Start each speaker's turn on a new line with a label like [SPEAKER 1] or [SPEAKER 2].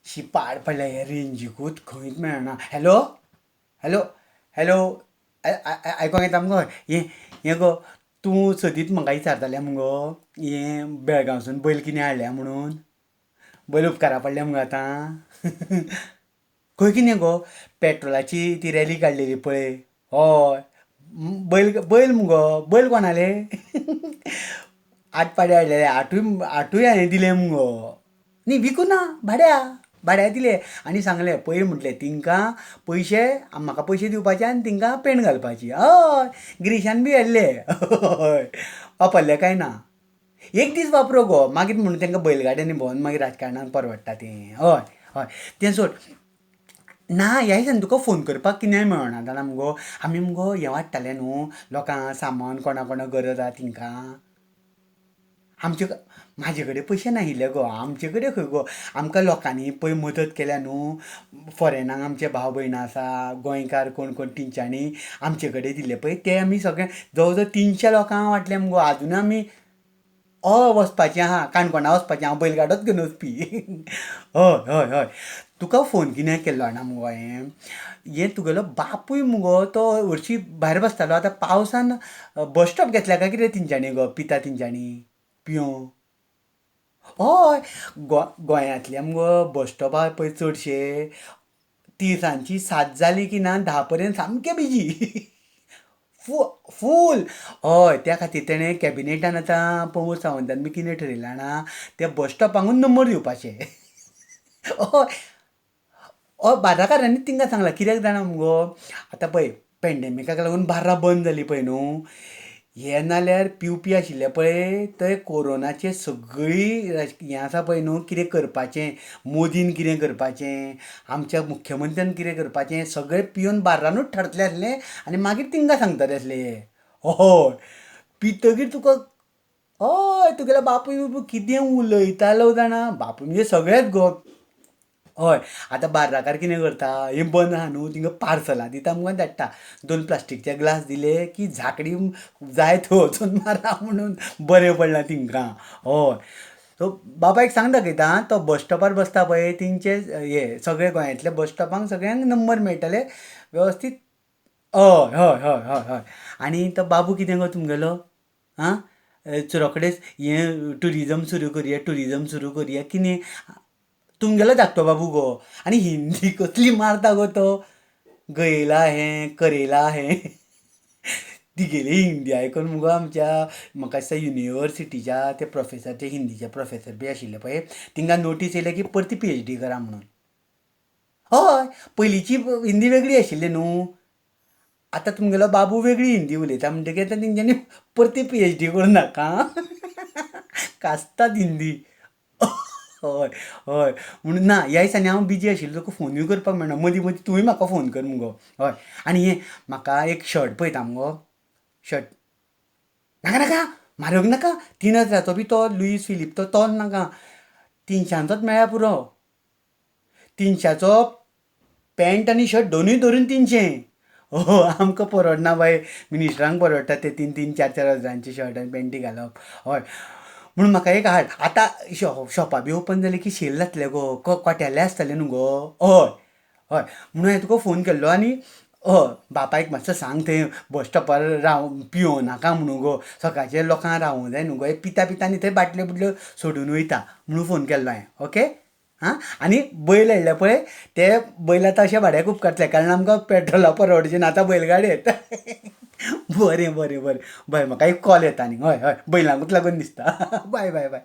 [SPEAKER 1] शी पाड पडल्या हे रेंजीकूच खंयच मेळना. हॅलो हॅलो हॅलो, आयकोंक येता मुगो? हें हें गो तूं सदींच म्हाका विचारतालें मुगो, हें बेळगांवसून बैल कितें हाडल्या म्हणून. बैल उपकारा पडले मुगो आतां. खंय कितें गो पेट्रोलाची ती रॅली काडलेली पळय. हय, बैल बैल मुगो, बैल कोणाले आठ पाडे हाडलेले, आठूय आठूय हांवें दिले मुगो. न्ही विकूना, भाड्या भाड्या दिले आनी सांगलें पयर म्हटलें तिंकां पयशे म्हाका पयशे दिवपाचे आनी तिंकां पेंड घालपाची. हय, गिरीशान बी व्हेल्ले. हय, वापरले काय ना एक दीस वापरो गो, मागीर म्हणून तांकां बैलगाड्यांनी भोंवन मागीर राजकारणान परवडटा तें. हय हय, तें सोड. ना ह्या दिसांनी तुका फोन करपाक कित्याक मेळना जाणा मुगो, आमी मुगो हें वाडटाले न्हू लोकांक सामान, कोणा कोणाक गरज आसा तिंकां. आमचे म्हाजे कडेन पयशे नाशिल्ले गो, आमचे कडेन खंय गो, आमकां लोकांनी पळय मदत केल्या न्हू. फॉरेनाक आमचे भाव भयणां आसा, गोंयकार कोण कोण, तेंच्यांनी आमचे कडेन दिल्ले पळय ते आमी सगळे जवळ जवळ 300 लोकांक वांटले मुगो. आजुनूय आमी हय वचपाचें आहा, काणकोणा वचपाचें हांव बैलगाडोच घेवन वचपी. हय हय हय, तुका फोन कित्याक केल्लो जाणा मुगो हांवें, हें तुगेलो बापूय मुगो तो हरशीं भायर बसतालो, आतां पावसान बस स्टॉप घेतल्या काय कितें तेंच्यांनी गो, पिता तेंच्यांनी पियों. हय, गोंयांतल्या मुगो बस स्टॉपार पळय चडशे तिनसांजची 7 जाली की ना 10 पर्यंत सामके बिजी, फूल. हय, त्या खातीर तेणें कॅबिनेटान आतां प्रमोद सावंतान बी कितें ठरयलां जाणा, त्या बस स्टॉपांकूच नंबर दिवपाचे. हय हय, बार्राकारांनी तिंकां सांगलां, कित्याक जाणा मुगो, आतां पळय पेंडेमिकाक लागून बार्रां बंद जालीं पळय न्हू, हे नाल्यार पिवपी आशिल्ले पळय ते कोरोनाचे सगळी हें आसा पळय न्हू, कितें करपाचें मोदीन, कितें करपाचें आमच्या मुख्यमंत्र्यान, कितें करपाचें सगळें पिवन बार्रानूच ठरतलें आसलें आनी मागीर तिंकां सांगतले आसले. हय, पितगीर तुका हय तुगेलो बापूय कितें उलयतालो जाणा, बापूय म्हणजे सगळेच गो. हय, आतां बार्राकार कितें करता, हें बंद आहा न्हू, तिंगा पार्सलां दिता मुगो आनी धाडटा. 2 प्लास्टीकचे ग्लास दिले की झाकडी जाय थंय वचून मारा म्हणून बरें पडलां तिंकां. हय, सो बापायक सांग दाखयता आं, तो बस स्टॉपार बसता पळय तेंचे हे सगळे गोंयांतल्या बस स्टॉपांक सगळ्यांक नंबर मेळटले वेवस्थीत. हय हय हय हय हय, आनी तो बाबू कितें गो तुमगेलो, आं रोखडेंच हें ट्युरिजम सुरू करुया, ट्युरिजम सुरू करुया कितें तुमगेलो धाकटो बाबू गो, आनी हिंदी कसली मारता गो तो, गयला हें करेला हें. तिगेली हिंदी आयकून मुगो आमच्या म्हाका दिसता युनिवर्सिटीच्या ते प्रोफेसर, ते हिंदीचे प्रोफेसर बी आशिल्ले पळय, तिंकां नोटीस येयल्या की परती पीएचडी करा म्हणून. हय, पयलींची हिंदी वेगळी आशिल्ली न्हू, आतां तुमगेलो बाबू वेगळी हिंदी उलयता म्हणटकीर आतां तेंच्यांनी परती पीएचडी करूं नाका, कास्ताद हिंदी. हय हय, म्हणून ना ह्या दिसांनी हांव बिजी आशिल्लो, तुका फोनूय करपाक मेळना, मदीं मदीं तूंय म्हाका फोन कर मुगो. हय, आनी हें म्हाका एक शर्ट पळयता मुगो, शर्ट नाका नाका म्हारग नाका, 3000चो बी तो लुईस फिलीप तो तो नाका, 300चोच मेळ्ळ्यार पुरो. 300चो पॅण्ट आनी शर्ट दोनूय धरून 300. हो, आमकां परवडना बाये, मिनिस्टरांक परवडटा ते 3 3 4 4 हजारांचे शर्ट आनी पॅण्टी घालप. हय, म्हणून म्हाका एक हाड. आतां शॉपां बी ओपन जालीं की सेल जातले गो, कोट्याले आसतले न्हू गो. हय हय, म्हणून हांवें तुका फोन केल्लो. आनी हय, बापायक मातसो सांग थंय बस स्टॉपार राव पिवो नाका म्हणून गो, सकाळचें लोकांक रावूंक जाय न्हू गो, पिता पिता आनी थंय बाटल्यो बिटल्यो सोडून वयता म्हणून फोन केल्लो हांवें. ओके आं, आनी बैल हाडले पळय, ते बैल आतां अशे भाड्याक उपकारतले, कारण आमकां पेट्रोला परवडचें ना आतां बैलगाडयेत. बरें बरें बरें, बरें म्हाका एक कॉल येता आनी. हय हय, बैलांकूच लागून दिसता. बाय बाय बाय.